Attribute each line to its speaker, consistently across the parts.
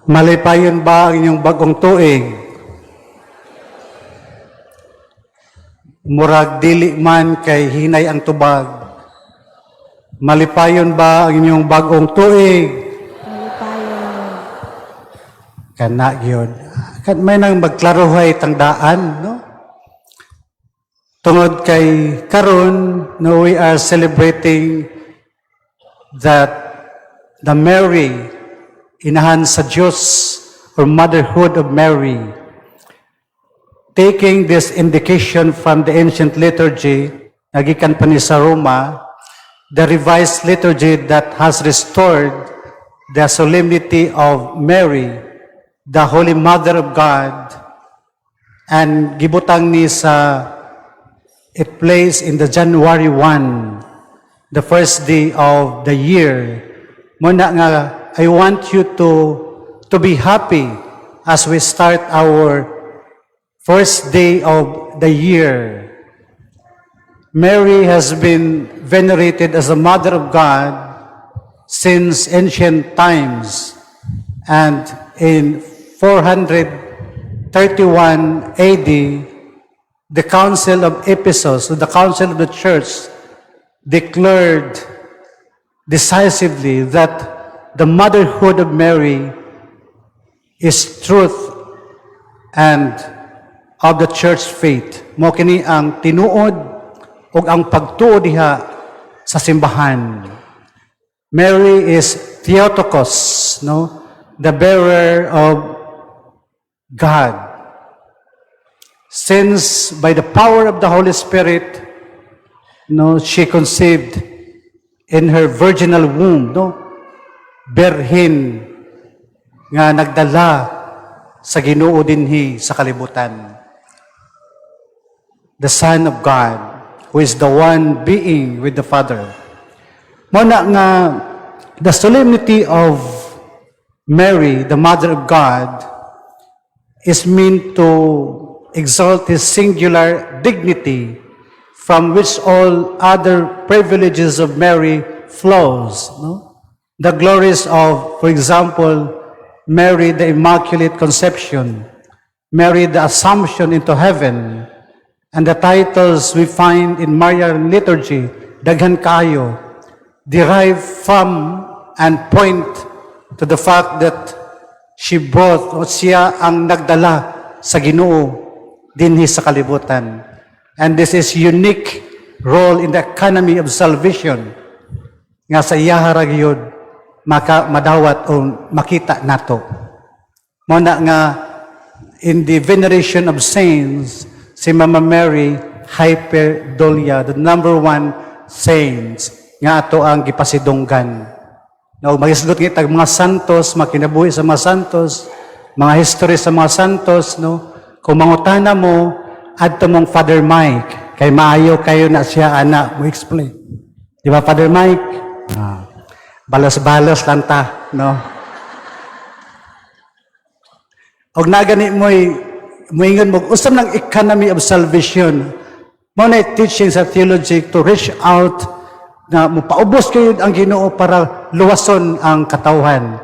Speaker 1: Malipayon ba ang inyong bagong tuig? Murag dili man kay hinay ang tubag. Malipayon ba ang inyong bagong tuig?
Speaker 2: Malipayon.
Speaker 1: Kana gyud. Kan may nang magklarohay tangdaan, no? Tungod kay karon, no, we are celebrating that the Mary, inahan sa Diyos, or motherhood of Mary. Taking this indication from the ancient liturgy, nagikan pa ni sa Roma, the revised liturgy that has restored the solemnity of Mary, the Holy Mother of God, and gibutang ni sa it plays in the January 1, the first day of the year. Mao na nga, I want you to be happy as we start our first day of the year. Mary has been venerated as the Mother of God since ancient times. And in 431 AD, the Council of Ephesus, the Council of the Church, declared decisively that the motherhood of Mary is truth and of the church faith. Mao kini ang tinuod ug ang pagtuo diha sa simbahan. Mary is Theotokos, no? The bearer of God. Since by the power of the Holy Spirit, no, she conceived in her virginal womb, no? Birhen nga nagdala sa Ginoo dinhi sa kalibutan. The Son of God, who is the one being with the Father. Mao na nga the solemnity of Mary, the Mother of God, is meant to exalt his singular dignity from which all other privileges of Mary flows. No? The glories of, for example, Mary the Immaculate Conception, Mary the Assumption into Heaven, and the titles we find in Marian liturgy, daghan kayo, derive from and point to the fact that she brought o siya ang nagdala sa Ginoo dinhi sa kalibutan. And this is unique role in the economy of salvation nga sa iyaha ra gyud maka madawat o makita nato. Mao na nga in the veneration of saints, si Mama Mary hyperdulia, the number one saints nga ato ang gipasidunggan. No, magisgot kita mga santos, makinabuhi sa mga santos, mga history sa mga santos, no. Kung mangutana mo, adto mong Father Mike, kay maayo kayo na siya ana mo explain. Di ba, Father Mike? Ah. Balos-balos lang ta, no? Og nagani mo'y moingon mo usab ng economy of salvation. Mao na teaching sa theology to reach out na mopaubos kayo ang Ginoo para luwason ang katawhan.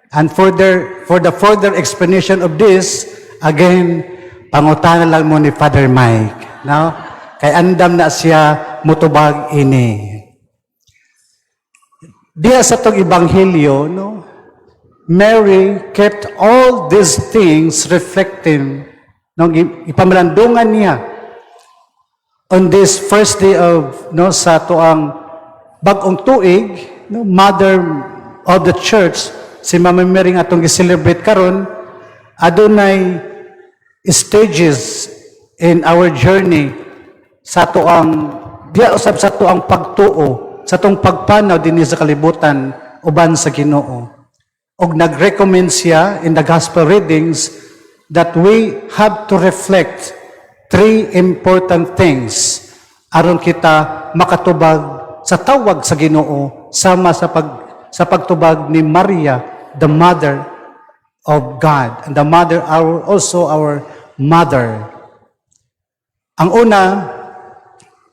Speaker 1: And for the further explanation of this, again, pangutana lang mo ni Father Mike, no? Kay andam na siya mutubag ini. Diya sa tong ebanghelyo, no? Mary kept all these things reflecting, no, ipamalandungan niya on this first day of, no, sa atoang bagong tuig, no, mother of the church si Mama Mary nga atong gi-celebrate karon. Adunay stages in our journey sa atoang diya usab sa atoang pagtuo, sa atong pagpanaw dinhi sa kalibutan uban sa Ginoo. Og nag-recommend siya in the gospel readings that we have to reflect three important things aron kita makatubag sa tawag sa Ginoo sama sa pagtubag ni Maria, the mother of God and the mother our also our mother. Ang una,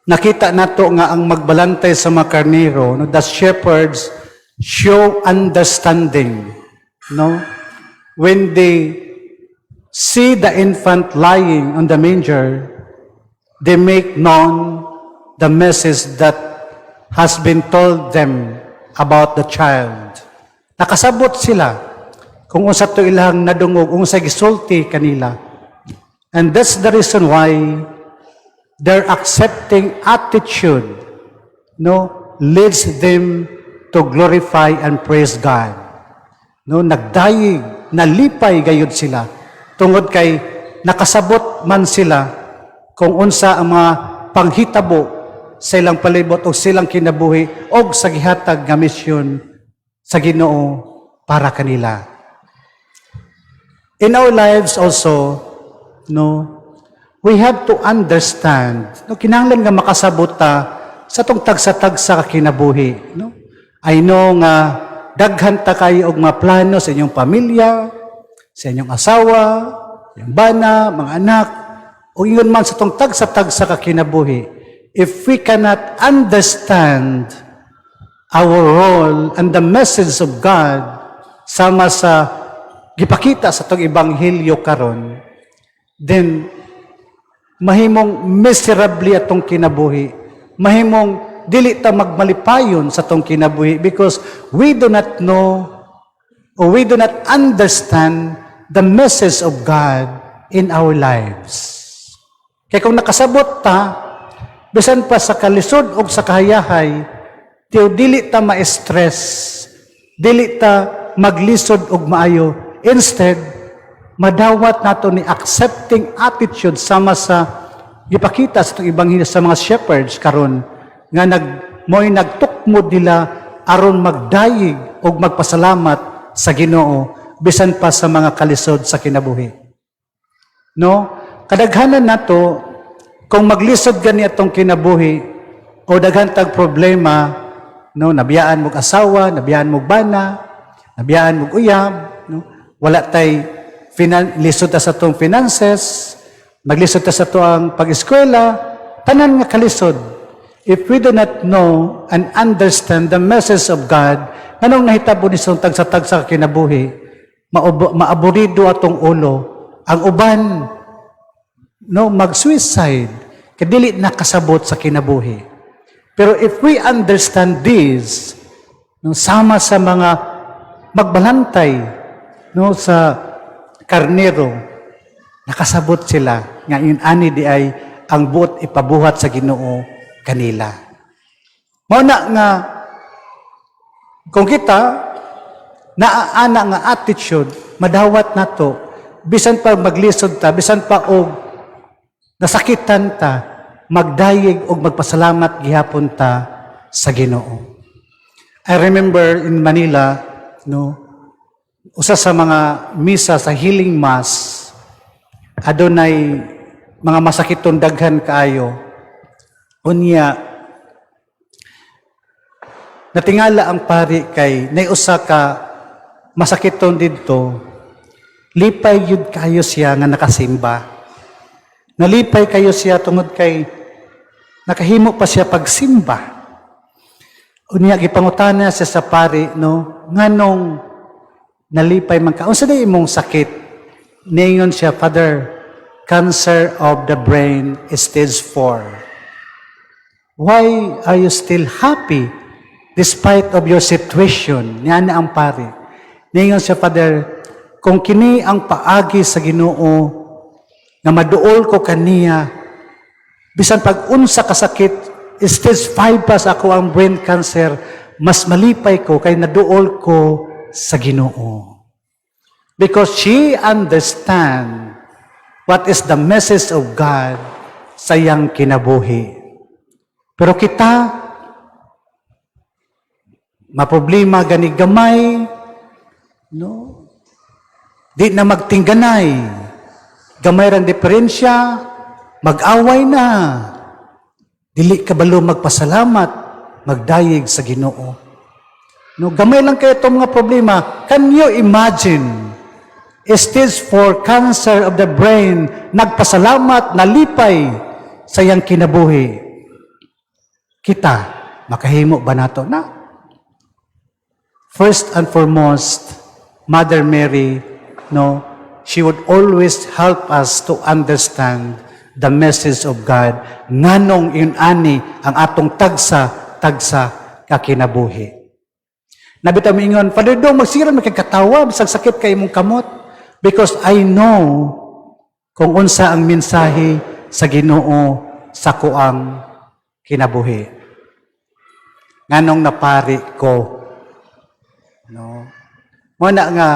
Speaker 1: nakita nato nga ang magbalantay sa mga karnero, no, the shepherds show understanding, no? When they see the infant lying on the manger, they make known the message that has been told them about the child. Nakasabot sila kung unsa to ilang nadungog, unsa gisulti kanila. And that's the reason why their accepting attitude, no, leads them to glorify and praise God. No, nagdayig, nalipay gayud sila tungod kay nakasabot man sila kung unsa ang mga panghitabo sa ilang palibot o silang kinabuhi og sa gihatag nga misyon sa Ginoo para kanila. In our lives also, no, we have to understand, no, kinahanglan nga makasabot ta sa atong tagsa-tagsa ka kinabuhi, no? I know nga daghan ta kayo og mga plano sa inyong pamilya, sa inyong asawa, inyong bana, mga anak, o ingon man sa atong tagsa-tagsa ka kinabuhi. If we cannot understand our role and the message of God sama sa gipakita sa atong ebanghelyo karon, then mahimong miserably atong kinabuhi, mahimong dili ta magmalipayon sa atong kinabuhi because we do not know or we do not understand the message of God in our lives. Kay kung nakasabot ta, bisan pa sa kalisod o sa kahayahay, tiyo dili ta ma-stress, dili ta maglisod og maayo. Instead, madawat nato ni accepting attitude sama sa gipakita sa itong ebanghelyo sa mga shepherds karon nga mo'y nagtukmod nila aron magdayig og magpasalamat sa Ginoo bisan pa sa mga kalisod sa kinabuhi. No? Kadaghanan nato, kung maglisod gani atong kinabuhi o daghan tag problema, no, nabiyaan mog asawa, nabiyaan mog bana, nabiyaan mog uyab, no, wala tay lisod ta sa atong finances, maglisod ta sa atoang pag-eskwela, tanan nga kalisod. If we do not know and understand the message of God, nganong nahitabo ni sa tagsa-tagsa kinabuhi, maaburido atong ulo. Ang uban, no, mag-suicide, kay dili nakasabot sa kinabuhi. Pero if we understand this, no, sama sa mga magbalantay, no, sa karnero, nakasabot sila nga in ani di ay ang buot ipabuhat sa Ginoo kanila. Mao na nga kung kita naaana nga attitude, madawat nato bisan pa maglisod ta, bisan pa og nasakitan ta, magdayeg og magpasalamat gihapon ta sa Ginoo. I remember in Manila, no, usa sa mga misa sa healing mass, adunay mga masakiton daghan kaayo. Unya, natingala ang pari kay nay usa ka masakiton didto, lipay yun kayo siya nga nakasimba. Nalipay kayo siya tungod kay nakahimo pa siya pagsimba. Unya, gipangutana siya sa pari, no, nganong nalipay man ka? Unsa day imong sakit? Ningon siya, "Father, cancer of the brain, stage 4." "Why are you still happy despite of your situation?" Niana ang pari. Ningon siya, "Father, kung kini ang paagi sa Ginoo nga maduol ko kaniya, bisan pag unsa kasakit, stage 5 pa sa ako ang brain cancer, mas malipay ko kay naduol ko sa Ginoo." Because she understand what is the message of God sa iyang kinabuhi. Pero kita, maproblema gani gamay, no? Di na magtingganay. Gamay rang diferensya, mag-away na. Dili kabalo magpasalamat, magdayeg sa Ginoo. No, gamay lang kayo itong mga problema. Can you imagine? Stage 4 cancer of the brain, nagpasalamat, nalipay sa iyang kinabuhi. Kita, makahimo ba nato na? First and foremost, Mother Mary no, she would always help us to understand the message of God, nganong inani ang atong tagsa tagsa kakinabuhi. Naa bitaw ingon, "Father Dong, magsira makikatawa, bisag sakit kay imong kamot." Because I know kung unsa ang mensahe sa Ginoo sa akoang kinabuhi. Nganong napari ko. No? Mao na nga,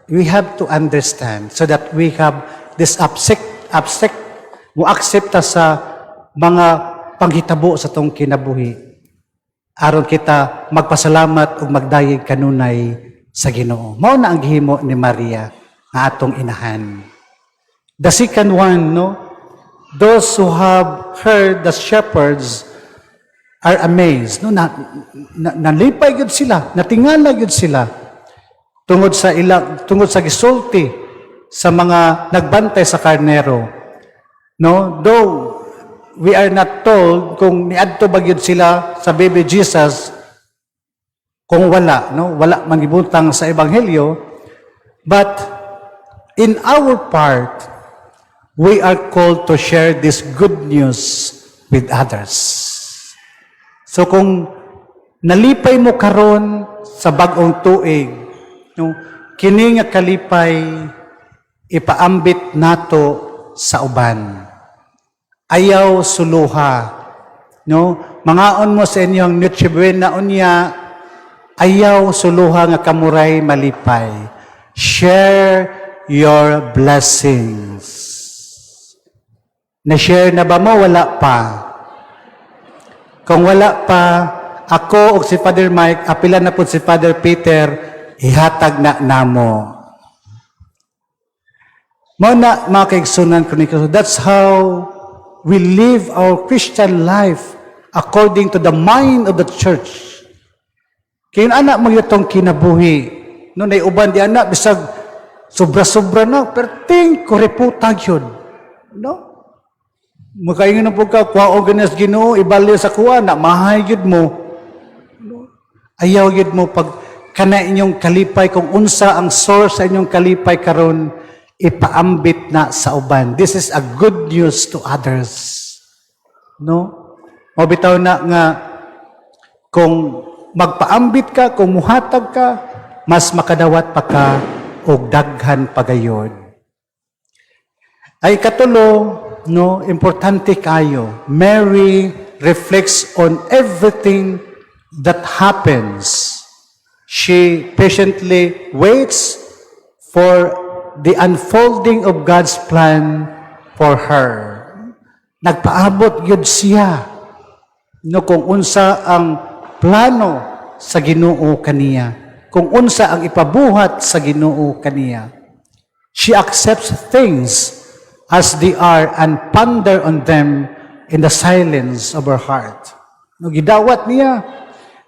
Speaker 1: we have to understand so that we have this accept, mo accept ta sa mga panghitabo sa atong kinabuhi aron kita magpasalamat ug magdayeg kanunay sa Ginoo. Mao na ang gihimo ni Maria nga atong inahan. The second one, no, those who have heard the shepherds are amazed, no, na nalipay gyud sila, natingala gyud sila tungod sa gisulti sa mga nagbantay sa karnero. No, though we are not told kung niadto ba gyud sila sa baby Jesus, kung wala, no, wala man gibutang sa ebanghelyo, but in our part, we are called to share this good news with others. So kung nalipay mo karon sa bag-ong tuig, no, kini nga kalipay ipaambit nato sa uban. Ayaw suluha. No? Mangaon mo sa inyong Noche Buena unya, ayaw suluha nga kamuray malipay. Share your blessings. Na-share na ba mo? Wala pa. Kung wala pa, ako ug si Father Mike, apilan na po si Father Peter, ihatag na namo. Mao na, mga kaigsunan ko ni Kristo, that's how we live our Christian life according to the mind of the church. Kaya anak mo itong kinabuhi. No, naay uban di anak, bisag sobra-sobra na, perting koreputa yun. No? Makaingon na po ka, kuha o ganas Ginoo, ibali sa kuha na, mahay yun mo. No? Ayaw yun mo pag kana inyong kalipay, kung unsa ang source sa inyong kalipay karon, ipaambit na sa uban. This is a good news to others. No? Mao bitaw na nga kung magpaambit ka, kung muhatag ka, mas makadawat pa ka og daghan pagayod. Ay katulo, no, importante kayo. Mary reflects on everything that happens. She patiently waits for the unfolding of God's plan for her. Nagpaabot yun siya, no, kung unsa ang plano sa Ginoo kaniya, kung unsa ang ipabuhat sa Ginoo kaniya. She accepts things as they are and ponder on them in the silence of her heart. No, gidawat niya,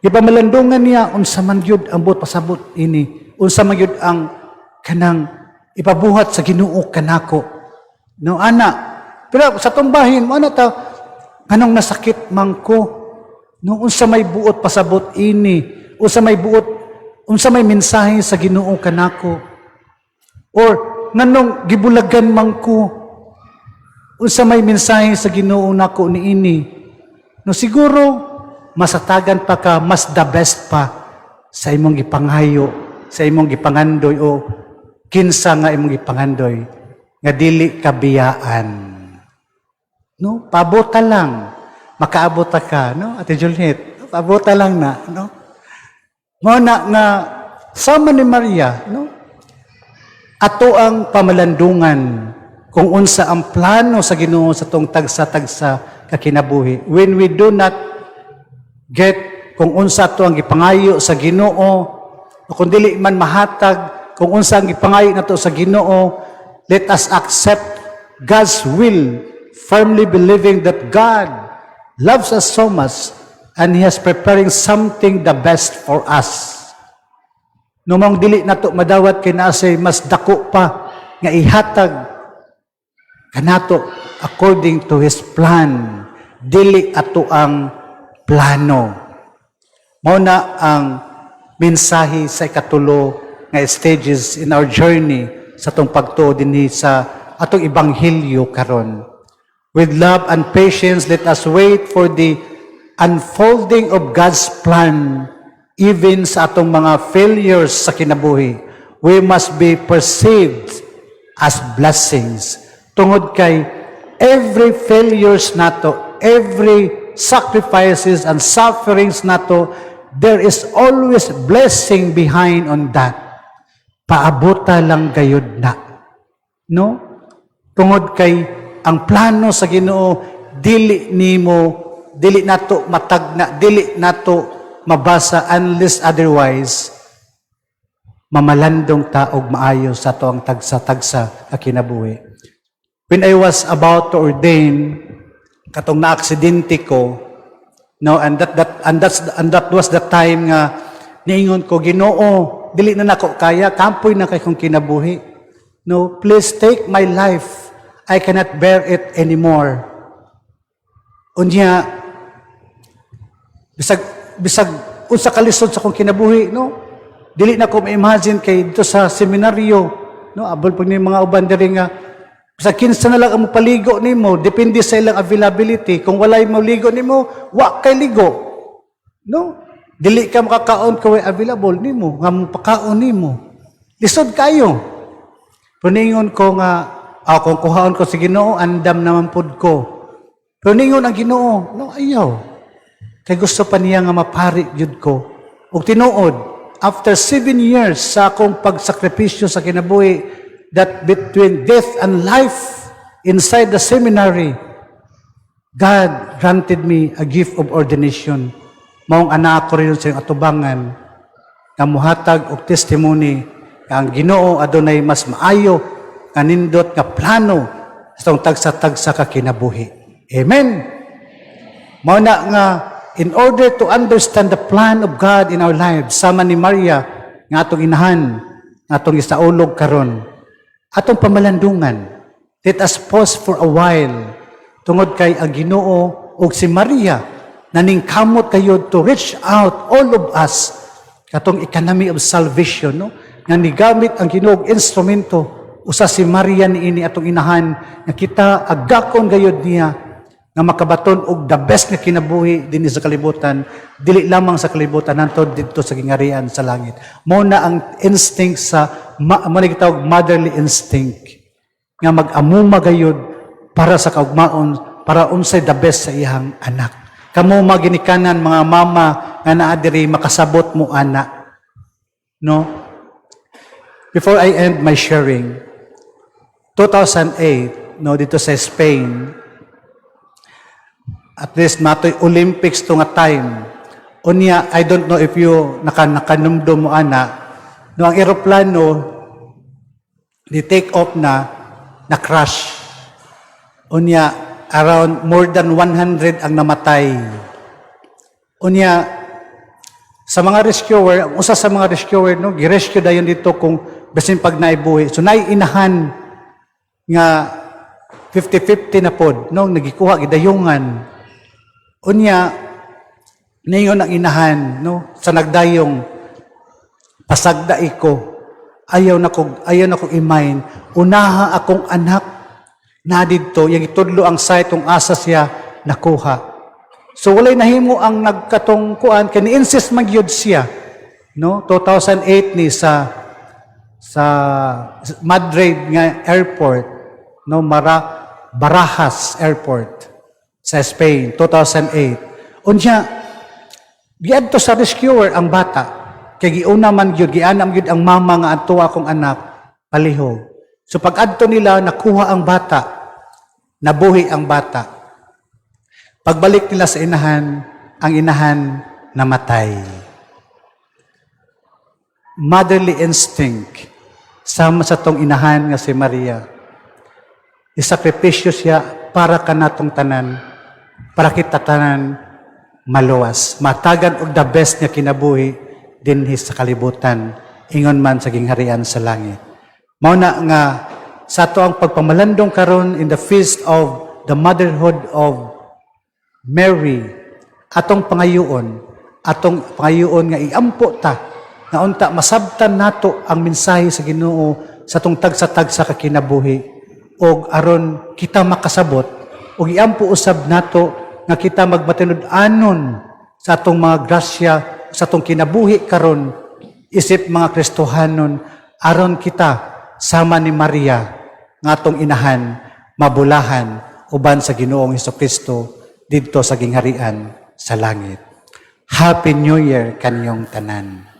Speaker 1: gipamalandungan niya unsa man gyud ang buot pasabot ini, unsa man gyud ang kanang ipabuhat sa Ginoo kanako. No, ana. Pero sa atong bahin mo ana ta, nganong nasakit man ko? No, unsa may buot pasabot ini, unsa may buot, unsa may mensahe sa Ginoo kanako? Or nganong gibulagan man ko? Unsa may mensahe sa Ginoo nako niini? No, siguro masatagan pa ka mas the best pa sa imong gipangayo, sa imong gipangandoy o kinsa nga imong gipangandoy nga dili ka biyaan. No, paabota lang. Makaabot ta ka, no? Ate Juliet, paabota lang na, no? Mao na nga sama ni Maria, no? Ato ang pamalandungan kung unsa ang plano sa Ginoo sa atong tagsa-tagsa kakinabuhi. When we do not get kung unsa ato ang gipangayo sa Ginoo, o kung dili man mahatag kung unsa ang gipangayo nato sa Ginoo, let us accept God's will, firmly believing that God loves us so much and He has preparing something the best for us. Numang dili nato madawat kay naa say mas dako pa nga ihatag kanato according to His plan, dili ato ang plano. Mao na ang mensahe sa ikatulo nga stages in our journey. sa atong pagtuo dinhi sa atong ebanghelyo karon. With love and patience, let us wait for the unfolding of God's plan. Even sa atong mga failures sa kinabuhi, we must be perceived as blessings. Tungod kay every failures nato, every sacrifices and sufferings nato, there is always blessing behind on that. Paabuta lang gayud na. No? Tungod kay ang plano sa Ginoo dili nimo, dili nato matagna, dili nato mabasa unless otherwise mamalandong ta og maayo sa ato ang tagsa-tagsa a kinabuhi. When I was about to ordain, katong na-aksidente ko, no, and that was the time nga niingon ko, "Ginoo, dili na nako kaya, kapoy na kay kong kinabuhi. No, please take my life. I cannot bear it anymore." Unya, bisag bisag unsa kalisod sa akong kinabuhi, no? Dili na ko ma-imagine kay dito sa seminaryo, no, abol pag ni mga uban diri nga sa kinsa na lang ang mopaligo nimo, depende sa ilang availability. Kung walay mo ligo nimo, wa kay ligo. No? Dili ka makakaon kung way available nimo, nga mopakaon nimo. Lisod kayo. Pero ningon ko nga, ah, kung kuhaon ko sa Ginoo, andam naman pud ko. Pero ningon ang Ginoo, no, ayaw. Kay gusto pa niya nga mapari jud ko. Ug tinuod, after 7 years sa akong pagsakripisyo sa kinabuhi, that between death and life inside the seminary, God granted me a gift of ordination. Maong anak ko rin sa iyong atubangan, nga muhatag og testimony nga ang Ginoo adunay mas maayo nga nindot nga plano sa atong tagsa-tagsa ka kinabuhi. Amen. Mao na nga in order to understand the plan of God in our lives, sama ni Maria nga atong inahan, nga atong isaulog karon, atong pamalandungan. Let us pause for a while tungod kay ang Ginoo ug si Maria naningkamot kayo to reach out all of us katong economy of salvation, no, nga nigamit ang Ginoo og instrumento, usa si Maria niini, atong inahan, nga kita agakon gayud niya nga makabaton og the best nga kinabuhi dinhi sa kalibutan, dili lamang sa kalibutan, hantod didto sa gingarian sa langit. Mo na ang instinct sa mo na gitawag motherly instinct nga mag-amuma gayud para sa kaugmaon, para unsay the best sa iyang anak. Kamo mga ginikanan, mga mama nga naa diri, makasabot mo ana, no? Before I end my sharing, 2008, no, dito sa Spain, at least matoy Olympics to nga time. Unya, I don't know if you nakanumdum mo ana, no, ang eroplano di take off na, na crash. Unya, around more than 100 ang namatay. Unya, sa mga rescuer, ang usa sa mga rescuer, no, gi-rescue dayon dito kung basin pag naibuhi. So naay inahan nga 50-50 na pod, no, nagikuha gidayungan. Unya, ningon ang inahan, no, sa nagdayong, "Pasagda ko. Ayaw na ko imayn. Unaha akong anak na didto." Yang itudlo ang site kung asa siya nakuha. So walay nahimo ang nagkatong kuan kay ni-insist man gyud siya. No, 2008 ni sa Madrid nga airport, no, Mara Barajas Airport sa Spain, 2008. Unya giadto sa rescuer ang bata kay giuna man gyud, gianam gyud ang mama nga adto akong anak palihog. So pag adto nila, nakuha ang bata, nabuhi ang bata. Pagbalik nila sa inahan, ang inahan namatay. Motherly instinct, sama sa tong inahan nga si Maria. Isakripisyo siya para kanatong tanan, para kita tanan maluwas, matagan og the best nga kinabuhi dinhi sa kalibutan, ingon man sa gingharian sa langit. Mao na nga sa ato ang pagpamalandong karon in the feast of the motherhood of Mary, atong pangayuon nga iampo ta nga unta masabtan nato ang mensahe sa Ginoo. sa atong tagsa-tagsa ka kinabuhi og aron kita makasabot og iampo usab nato nga kita magmatinud-anon sa atong mga grasya sa atong kinabuhi karon isip mga Kristohanon, aron kita sama ni Maria nga atong inahan mabulahan uban sa Ginoong Kristo didto sa gingharian sa langit. Happy New Year kaninyong tanan.